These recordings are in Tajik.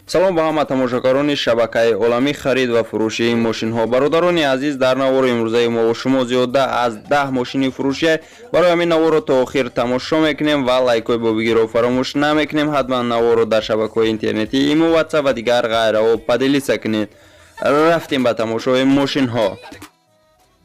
Салом ба ҳама тамошокарони шабакаи оламӣ харид ва фурӯши мошинҳо. Бародарони азиз, дар навори имрӯзаи мо шумо зиёда аз 10 мошини фурӯшия. Барои ҳамин наворро то охир тамошо мекунем ва лайкҳои бобигиро фаромӯш намекунем. Ҳатман наворро дар шабакаҳои интернетӣ, имо, ватсап ва дигар ғайраҳо поделиться кунед. Рафтем ба тамошои мошинҳо.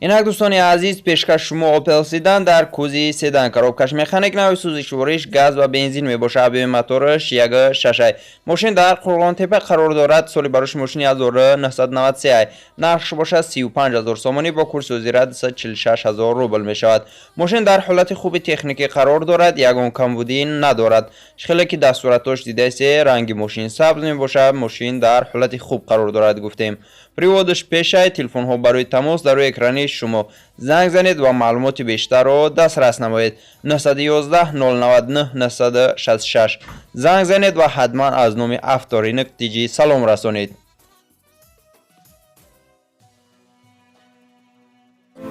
Инак, дӯстони азиз, пешкаш шумо Opel Sedan дар кузови седан, коробкаш механик, нави сӯзишвориш газ ва бензин мебошад, объёми мотораш 1.6. Мошин дар Қурғонтепа қарор дорад. Соли барош мошини 1993, нархш бошад 35 000 сомонӣ, бо курси ҳозира 246 000 рубл мешавад. Мошин дар ҳолати хуби техникӣ қарор дорад, ягон камбудӣ надорад. Хеле ки дар суратош дидасе, ранги мошин сабз мебошад. Мошин дар ҳолати хуб қарор дорад, гуфтем. Приводаш пешай. Телефонҳо барои тамос дар рӯи экрани шумо, занг занед ва маълумоти бештарро дастрас намоед. 911 099 966 занг занед ва ҳатман аз номи Авторынок ТЖ салом расонед.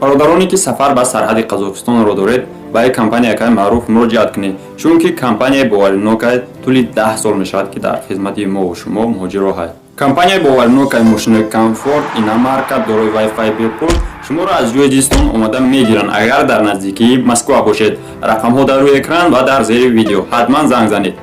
Бародароне ки сафар ба сарҳади Қазоқистонро доред, ба як компания якай маъруф муроҷиат кунед, чунки компанияи боваринокай тӯли 10 сол мешавад, ки дар хизмати мову шумо муҳоҷиро ҳай. Компанияи боваринокай мошинои комфорт, иномарка, дорои вайфай бепул шуморо аз ҷои зистон омада мегиранд, агар дар наздикии Москва бошед. Рақамҳо дар рӯи экран ва дар зери видео, ҳатман занг занед.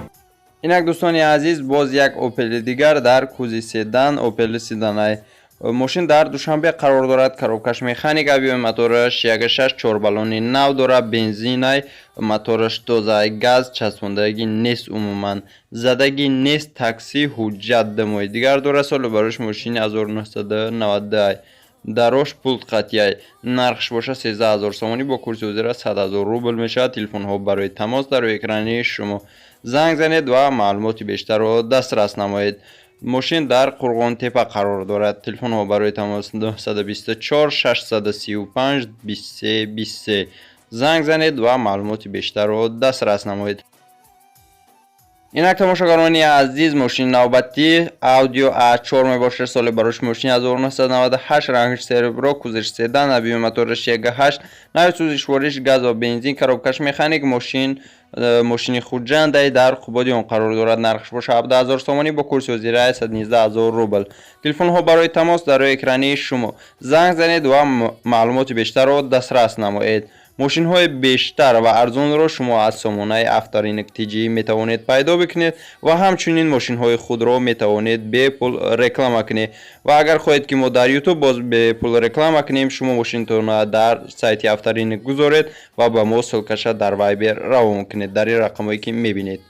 Инак, дӯстони азиз, боз як Опели дигар дар кузови седан, Опели седанай. Мошин дар Душанбе қарор дорад. Коробкаш механик, объёми мотораш 1.6, чорбалони нав дорад, бензинай, мотораш тозаи, газ часпондагӣ нест, умуман задагӣ нест, такси, ҳуҷҷат 2 моҳи дигар дорад. Соли барош мошини 1992, дарош пулт қатъияй. Нархш бошад 13 000 сомонӣ, бо курси ҳозира 100 000 рубл мешавад. Телефонҳо барои тамос дар рӯи экрани шумо, занг занед ва маълумоти бештарро дастрас намоед. Мошин дар Қурғонтепа қарор дорад. Телефонҳо барои тамос 924 635 23 23, занг занед ва маълумоти бештарро дастрас намоед. Инак, тамошогарони азиз, мошини навбатӣ Audi A4 мебошад. Соли барош мошини 1998, рангаш серебро, кузовш седан, объёми мотораш 1.8, нави сӯзишвориш газ ва бензин, коробкаш механик. Мошин мошини Хуҷандай, дар Қубодиён қарор дорад. Нархш боша 17 000 сомонӣ, бо курси ҳозира 119 000 рубл. Телефонҳо барои тамос дар рӯи экрани шумо, занг занед ва маълумоти бештарро дастрас намоед. Мошинҳои бештар ва арзонро шумо аз сомонаи Авторынок ТЖ метавонед пайдо бикунед ва ҳамчунин мошинҳои худро метавонед бепул реклама кунед. Ва агар хоҳед, ки мо дар Ютуб боз бепул реклама кунем, шумо мошинтонро дар сайти Авторынок гузоред ва ба мо ссылкаша дар Вайбер равон кунед дар ин рақамҳое ки мебинед.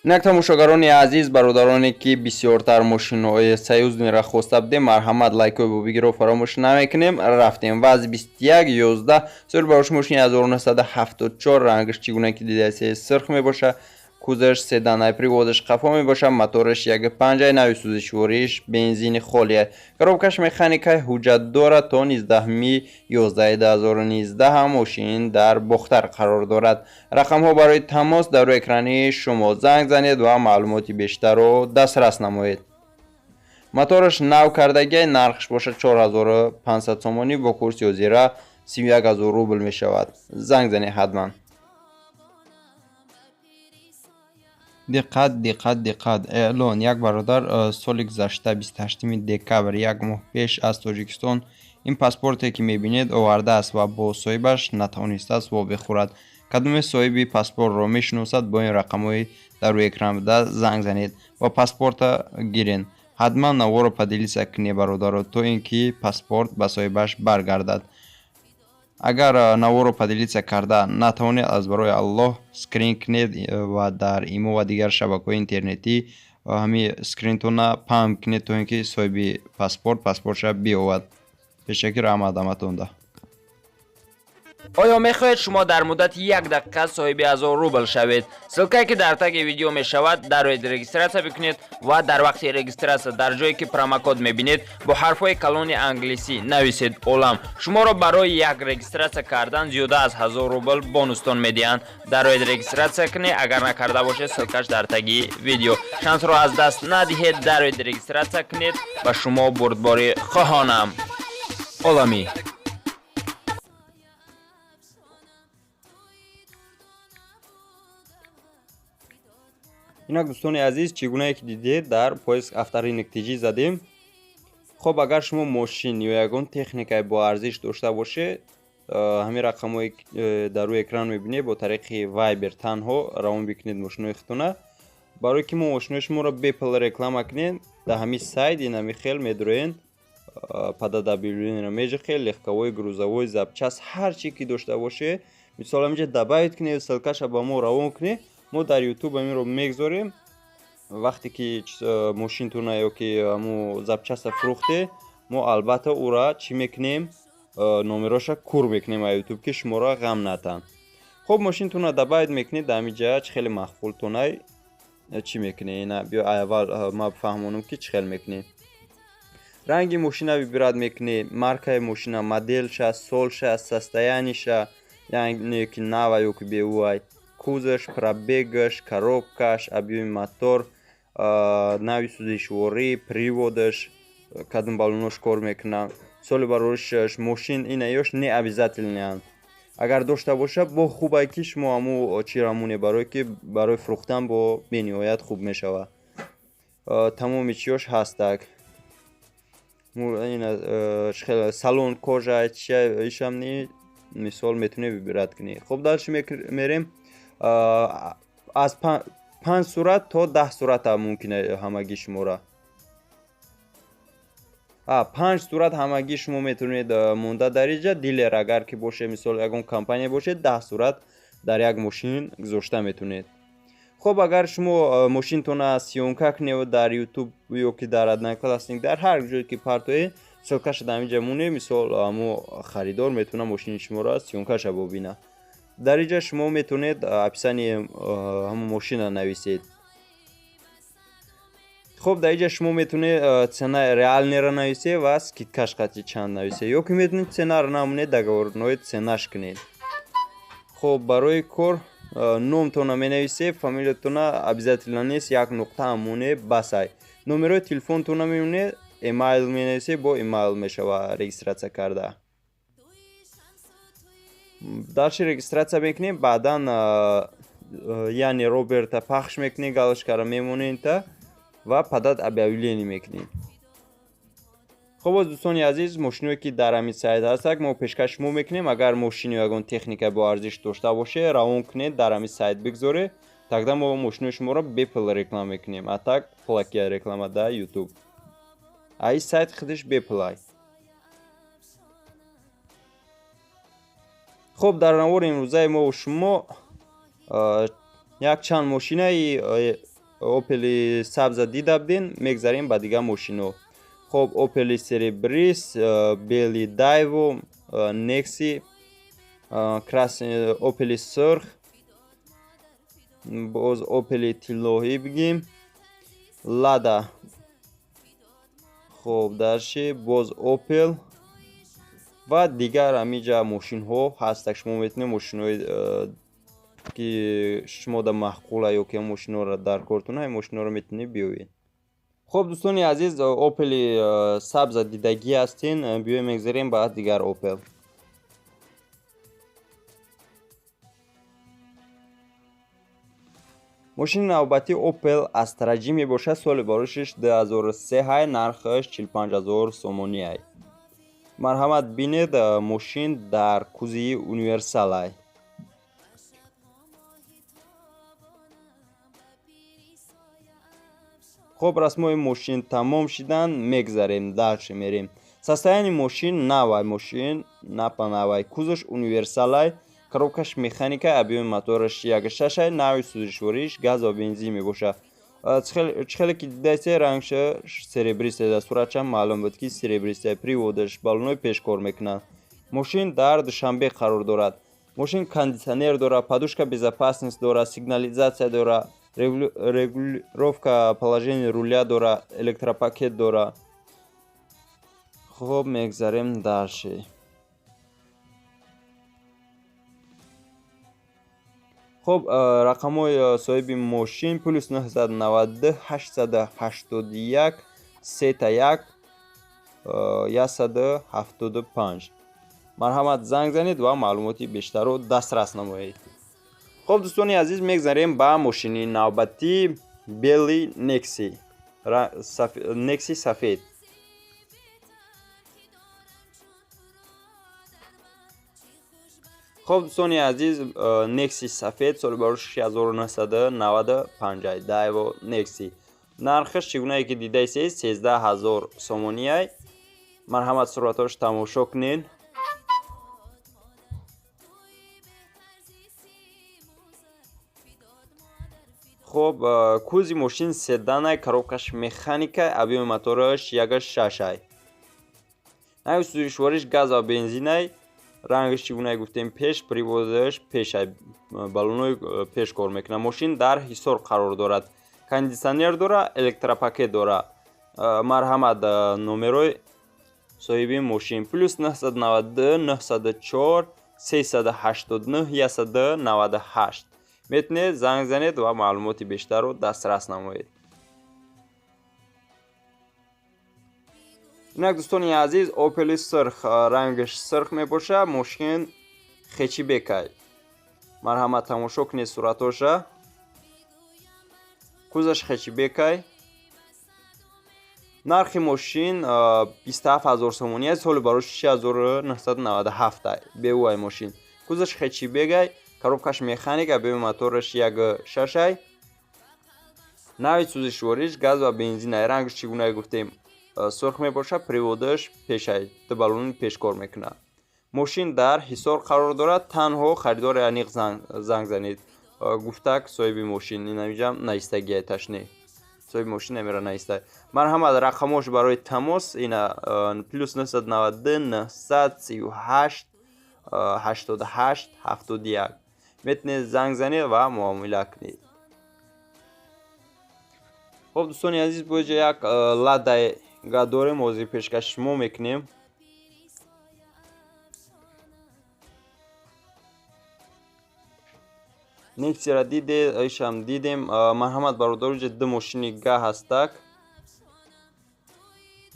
Инак, тамошогарони азиз, бародароне ки бисёртар мошинҳои союзныйро хоста будем, марҳамат, лайкҳои бобигиро фаромӯш намекунем. Рафтем. ВАЗ 2111, соли барош мошини 1974, рангаш чӣ гуна ки дидасе, сирх мебошад, кузовш седанай, приводаш қафо мебошад, мотораш 1.5, нави сӯзишвориш бензини холия, коробкаш механикай, ҳуҷҷат дорад то 19-11-2019. Мошин дар Бохтар қарор дорад. Рақамҳо барои тамос дар рӯи экрани шумо, занг занед ва маълумоти бештарро дастрас намоед. Мотораш нав кардагиай. Нархш бошад 4500 сомонӣ, бо курси ҳозира 31 000 рубл мешавад. Занг занед ҳатман. Диққат, диққат, диққат! Эълон: як бародар соли гузашта 28 декабр, як моҳ пеш, аз Тоҷикистон ин паспорте ки мебинед овардааст ва бо соҳибаш натавонистааст вобихӯрад. Кадоме соҳиби паспортро мешиносад, бо ин рақамҳои дар рӯи экран буда занг занед ва паспорта гирен. Ҳатман наворо поделиться кунед, бародаро, то ин ки паспорт ба соҳибаш баргардад. Агар наворо поделиться карда натавонед, аз барои Аллоҳ скрин кунед ва дар имо ва дигар шабакаҳои интернетӣ ҳамин скринтона паҳн кунед, то ин ки соҳиби паспорт паспортша биёвад. Пешакӣ раҳмат ҳаматонда. Оё мехоҳед шумо дар муддати як дақиқа соҳиби 1000 рубл шавед? Ссылкае ки дар таги видео мешавад, дароед, регистрация бикунед ва дар вақти регистрация дар ҷое ки промокод мебинед, бо ҳарфҳои калони англисӣ нависед «Олам». Шуморо барои як регистрация кардан зиёда аз 1000 рубл бонустон медиҳанд. Дароед, регистрация кунед, агар накарда бошед. Ссылкаш дар таги видео. Шансро аз даст надиҳед, дароед, регистрация кунед. Ба шумо бурдборӣ хоҳонам. Оламӣ. Инак, дӯстони азиз, чӣ гунае ки дидед, дар поиск авторынок тж задем. Хоб, агар шумо мошин ё ягон техникаи боарзиш дошта бошед, ҳамин рақамҳое дар рӯи экран мебинед, бо тариқи Вайбер танҳо равон бикунед мошинои худтона. Барое ки мо мошинои шуморо бепул реклама кунем, дар ҳамин сайт ин ҳамин хел медуроен, подать объявление ро меҷиқед, легковой, грузовой, запчасть, ҳар чи ки дошта бошед, мисол, ҳаминҷа добавить кунед, ссылка ша ба мо равон кунед, мо дар Ютуб ҳаминро мегзорем. Вақте ки мошинтона ё ки ҳамун запчасть а фурӯхте, мо албатта ӯра чӣ мекунем? Номероша кур мекунем а Ютуб, ки шуморо ғам натанд. Хуб, мошинтона добавить мекунед, дар ҳамин ҷа чӣ хеле маъқултонай чӣ мекунед. Ина биё, аввал ма фаҳмонам, ки чӣ хел мекунем. Ранги мошина выбирать мекунед, маркаи мошина, моделша, солша, состояние ша, яъне ки нава ё ки беуай, кузовш, пробег аш, коробка ш, объёми мотор, нави сӯзишворӣ, привод аш, кадом баллонош кор мекунанд, соли бароришаш мошин. Ина ёш не обязательный анд. Агар дошта бошад, бо хубае, ки шумо ҳамун чиро монед, барое ки барои фурӯхтан бо бениҳоят хуб мешавад. Тамоми чиёш ҳастак. Салон кожа ишам ни, мисол, метавонед выбирать кунед. Хуб, дальше мерем. Аз 5 сурат то 10 сурата мумкин ҳамагӣ шумора, 5 сурат ҳамагӣ шумо метавонед монда дар инҷа. Дилер агар ки боше, мисол, ягон компания бошед, 10 сурат дар як мошин гузошта метавонед. Хуб, агар шумо мошинтона съёмка кунед, дар Ютуб ё ки дар Одноклассник, дар ҳар ҷое ки партоед, ссылка ша дар ҳаминҷа монед, мисол, ҳамо харидор метавонад мошини шуморо съёмка ша бубинад. Дар инҷа шумо метавонед описание ҳамон мошина нависед. Хуб, дар инҷа шумо метавонед цена реальный ро нависед ва скидка ш қати чанд нависед, ё ки метавонед цена ро намонед, договорной цена ш кунед. Хуб, барои кор номтона менависед, фамилиятона обязательно нест, як нуқта ҳам монед, басай. Номерои телефонтона мемонед, эмайл менависед, бо эмайл мешава регистрация карда. Дальше регистрация мекунем, баъдан, яъне, Роберта пахш мекунем, галочка ро мемонем та ва подать объявление мекунем. Хуб, боз, дӯстони азиз, мошиное ки дар ҳамин сайт ҳастак, мо пешкаш шумо мекунем. Агар мошину ягон техника бо арзиш дошта боше, равон кунед, дар ҳамин сайт бигзоред, тогда мо мошинои шуморо бепул реклама мекунем. А так пулакия реклама дар Ютуб, а ин сайт худаш бепулай. Хуб, дар навори имрӯзаи мо шумо якчанд мошинаи Опели сабза дида будем, мегзарем ба дигар мошино. Хуб, Опели серебрист, белый Дайво, Некси, Опели сурх, боз Опели тиллоҳӣ бигем, Лада. Хуб, дальше боз Опел ва дигар ҳаминҷа мошинҳо ҳастак. Шумо метавонед мошинҳои ки шумода маъқула ё ки мошинҳоро дар кортона, ин мошинҳоро метавонед биёвед. Хуб, дӯстони азиз, Опели сабза дидагӣ ҳастен, биёем, мегзарем ба дигар Опел. Мошини навбатӣ Опел Астра Ҷи мебошад, соли барошиш 2003 ҳай, нархаш 45 000 сомонӣ ай. Марҳамат, бинед, мошин дар кузови универсал ай. Хуб, расмҳои мошин тамом шиданд, мегзарем, дальше мерем. Состояние мошин навай, мошин напа навай, кузовш универсал ай, коробка ш механика, объёми мотораш 1,6 ай, нави сӯзишвориш газ ва бензин мебошад. Чӣ хеле ки дидасе, рангша серебристый, дар суратшам маълум буд, ки серебристый. Привод аш, баллонои пеш кор мекунанд. Мошин дар Душанбе қарор дорад. Мошин кондитсионер дорад, подушка безопасность дорад, сигнализация дорад, регулировка положения руля дорад, электропакет дорад. Хуб, мегзарем дальше. Хуб, рақамҳои соҳиби мошин: +992 881 3 1 175. Марҳамат, занг занед ва маълумоти бештарро дастрас намоед. Хуб, дӯстони азиз, мегзарем ба мошини навбатӣ. Белый Nexi. Nexi сафед. Хоб дӯстони азиз, Nexi сафед соли 1995, Daewoo Nexi. Нархаш чӣ гунае ки дидаисед 13 000 сомонияй. Марҳамат, суратҳош тамошо кунед. Хоб, кузови мошин седанай, коробкаш механика, объёми мотораш 1,6. Нави сӯзишвориш газ ва бензинай. Рангаш чӣ гунае гуфтем пеш, приводаш пешай, баллонои пеш кор мекунад. Мошин дар Ҳисор қарор дорад, кондитсионер дора, электропакет дора. Марҳамат, номерои соҳиби мошин: +992 904 389 198. Метавонед занг занед ва маълумоти бештарро дастрас намоед. Инак, дӯстони азиз, Опели сирх, рангаш сирх мебошад, мошин хэтчбекай. Марҳамат, тамошо кунед суратҳоша. Кузаш хэтчбекай. Нархи мошин 27 000 сомонӣ аст. Соли барои 1997, беуай мошин. Кузаш хэтчбекай, коробкаш механика, объёми мотораш 1,6. Нави сӯзишвориш газ ва бензинай. Рангаш чӣ гунае гуфтем сурх мебошад, приводаш пешай, ду баллони пеш кор мекунад. Мошин дар Ҳисор қарор дорад, танҳо харидори аниқ занг занед. Гуфтак соҳиби мошин инамиҷам наистагиай, ташне соҳиби мошин намера наистай. Марҳамат, рақамош барои тамос ина: +992 938 88 71. Метавонед занг занед ва муомила кунед. Хоб, дӯстони азиз, бо ҷа як Ладаи га дорем, ҳозир пешкаши шумо мекунем. Нексира диде, ишам дидем. Марҳамат, бародаро, иҷа ду мошини га ҳастак.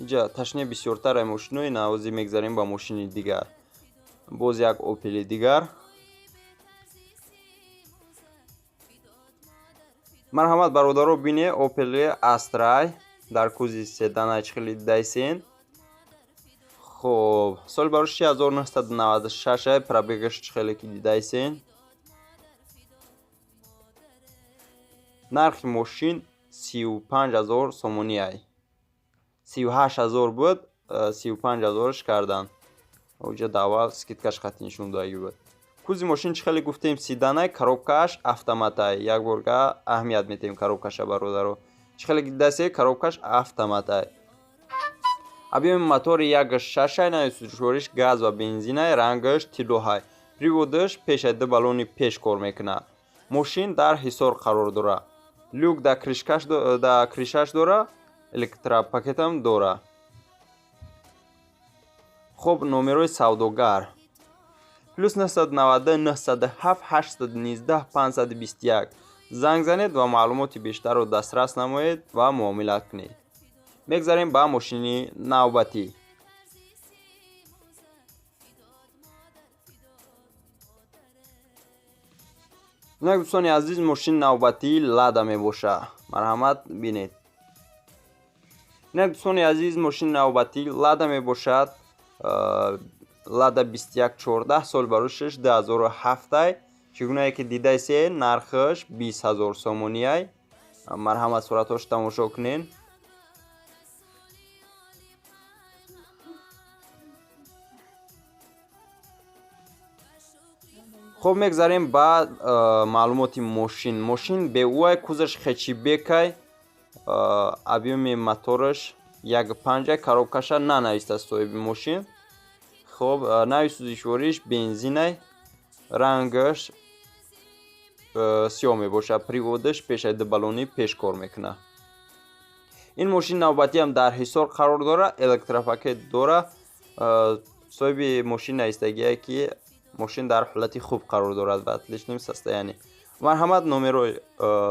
Иҷа ташне бисёртар ай мошинои на. Ҳозир мегзарем ба мошини дигар. Боз як Опели дигар. Марҳамат, бародаро, бине, Опели Астрай дар кузови седана, чӣ хеле дидайсен. Хоб, соли барои 1996, пробегаш чӣ хеле ки дидайсен. Нархи мошин 35 000 сомонӣ ай. 38 000 буд, 35 000-ш кардан. Оҷа давал скидкаш хати нишон додагӣ буд. Кузови мошин чӣ хеле гуфтем седанай, коробкааш автоматай. Як борга аҳамият метиҳем коробкаша, бародаро. Чӣ хеле дидасе, коробкаш автоматай. Объёми мотори 1,6, нави сӯзишвориш газ ва бензинай, рангаш тиллоҳай. Приводаш пешай, ду баллони пеш кор мекунад. Мошин дар Ҳисор қарор дорад. Люк да крышаш дора, электропакетам дора. Хоб, номерои савдогар: +992 907 819 521. Занг занед ва маълумоти бештарро дастрас намоед ва муомила кунед. Мегзарем ба мошини навбатӣ. Инак, дӯстони азиз, мошини навбатӣ Лада мебошад. Марҳамат, бинед. Инак, дӯстони азиз, мошини навбатӣ Лада мебошад. Лада 2114, соли барои 2007. Чӣ гунае ки дидаисе, нархаш 20 000 сомонияй. Марҳамат, суратҳош тамошо кунед. Хоб, мегзарем ба маълумоти мошин. Мошин беуай, кузаш хэтчбекай, объёми мотораш 1,5, коробкаша нанавистааст соҳиби мошин. Хоб, нави сӯзишвориш бензинай, рангаш сиёҳ мебошад, приводаш пешай, ду баллони пеш кор мекунад. Ин мошини навбатиам дар Ҳисор қарор дорад, электропакет дорад. Соҳиби мошин навистагие, ки мошин дар ҳолати хуб қарор дорад, в отличном состоянии. Марҳамат, номерои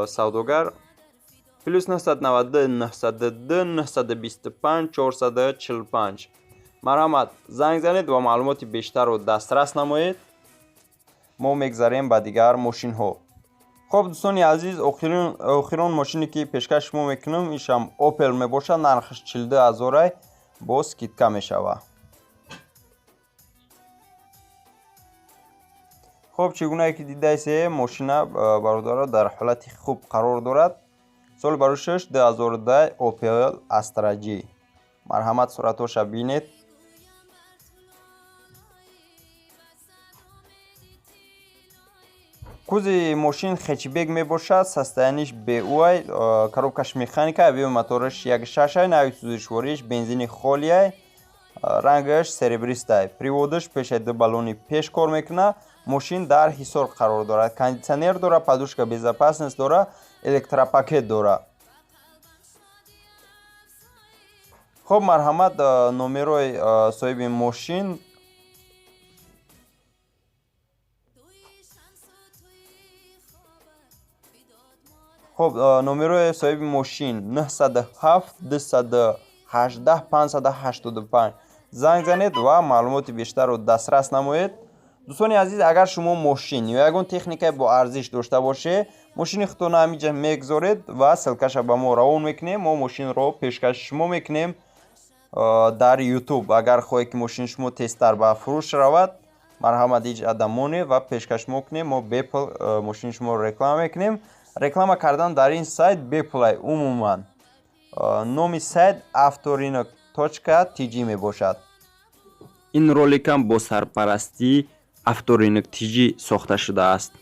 савдогар: +992 902 925 445. Марҳамат, занг занед ва маълумоти бештарро дастрас намоед. Мо мегзарем ба дигар мошинҳо. Хоб, дӯстони азиз, охирон мошине, ки пешкаш шумо мекунам, ишам Опел мебошад. Нархаш 42 ҳазорай, бо скидка мешавад. Хоб, чӣ гунае ки дидаисе, мошина, бародаро, дар ҳолати хуб қарор дорад. Соли барошаш 2010, Опел Астра Ҷи. Марҳамат, суратҳоша бинед. Кузови мошин хэтчбек мебошад, состояние ш беуай, коробка ш механика, объёми мотораш 1,6-ай, нави сӯзишвориш бензини холиай, рангаш серебристый, привод аш пешаи ду баллони пеш кор мекунад. Мошин дар Ҳисор қарор дорад, кондитсионер дорад, подушка безопасность дорад, электропакет дорад. Хуб, марҳамат, номерои соҳиби мошин. Хуб, номерои соҳиби мошин 907 218 585. Занг занед ва маълумоти бештарро дастрас намоед. Дӯстони азиз, агар шумо мошин ё ягон техникаи боарзиш дошта бошед, мошини худтонро ҳаминҷа мегузоред ва ссылка ша ба мо равон мекунем. Мо мошинро пешкаши шумо мекунем дар Ютуб. Агар хоҳед, ки мошини шумо тезтар ба фурӯш равад, марҳамат, ҳеҷ ада монед ва пешкаш мо кунем. Мо бепул мошини шуморо реклама мекунем. Реклама кардан дар ин сайт бепулай умуман. Номи сайт авторынок.tg мебошад. Ин роликам бо сарпарастии Авторынок TG сохта шудааст.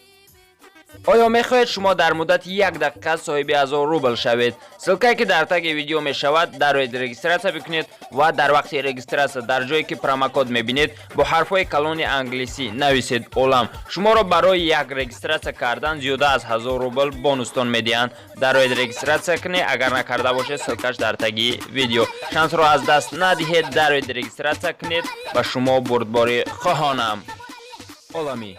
Оё мехоҳед шумо дар муддати як дақиқа соҳиби 1000 рубл шавед? Ссылка е ки дар таги видео мешавад, дароед, регистрация бикунед ва дар вақти регистрация дар ҷое ки промокод мебинед, бо ҳарфҳои калони англисӣ нависед «Олам». Шуморо барои як регистрация кардан зиёда аз 1000 рубл бонустон медиҳанд. Дароед, регистрация кунед, агар накарда бошед. Ссылка ш дар таги видео. Шансро аз даст надиҳед, дароед, регистрация кунед. Ба шумо бурдборӣ хоҳонам. Оламӣ.